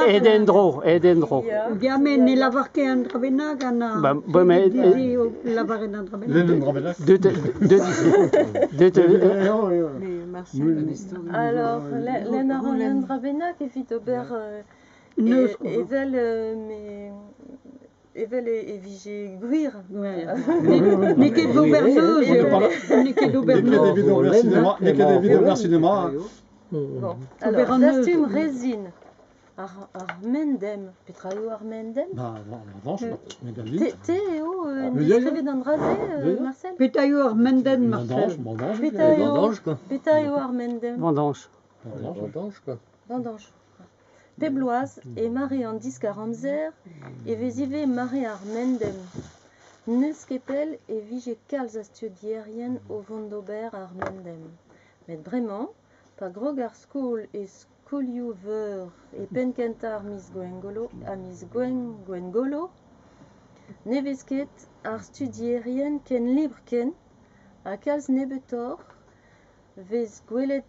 Aet en-dro, aet en-dro. Ya. Ya, met ne lavar ket un dra bennak, Anna. Ba, ba, met, Dizi o lavaret un dra bennak. Lenn un dra bennak. Deut, deut, deut, Mais Marcel, Alors, lenn a ran un dra bennak evit ober Neuz evel me evel e vije gwir. N'eo ket d'ober neuz eo. N'eo ket d'ober N'eo ket neuz. evit ober sinema, n'eo ket evit ober sinema. Bon, Ober alors, an neuz. dastum rezin. Ar mendem. Petra eo ar mendem? Ba, vendange, mais Te, David. te eo Mais ya, ya. deskrivet an dra-se, Ya, ya. Marcel? Petra eo ar menden, Vendange, Marcel? vendange. Petra eo, Vendange, quoi. petra eo ar mendem? Vendange. Vendange. Vendange, quoi. Vendange. Pep bloaz e mare an diskar amzer e vez ivez mare ar mendem. N'eus ket pell e vije kalz a studierien o vont d'ober ar mendem. Met bremañ, pa grog ar skol e skolioù-veur e penn-kentañ ar miz Gwengolo, ha miz Gwengolo, ne vez ket ar studierien ken libr ken ha kalz nebeutoc'h 'vez gwelet.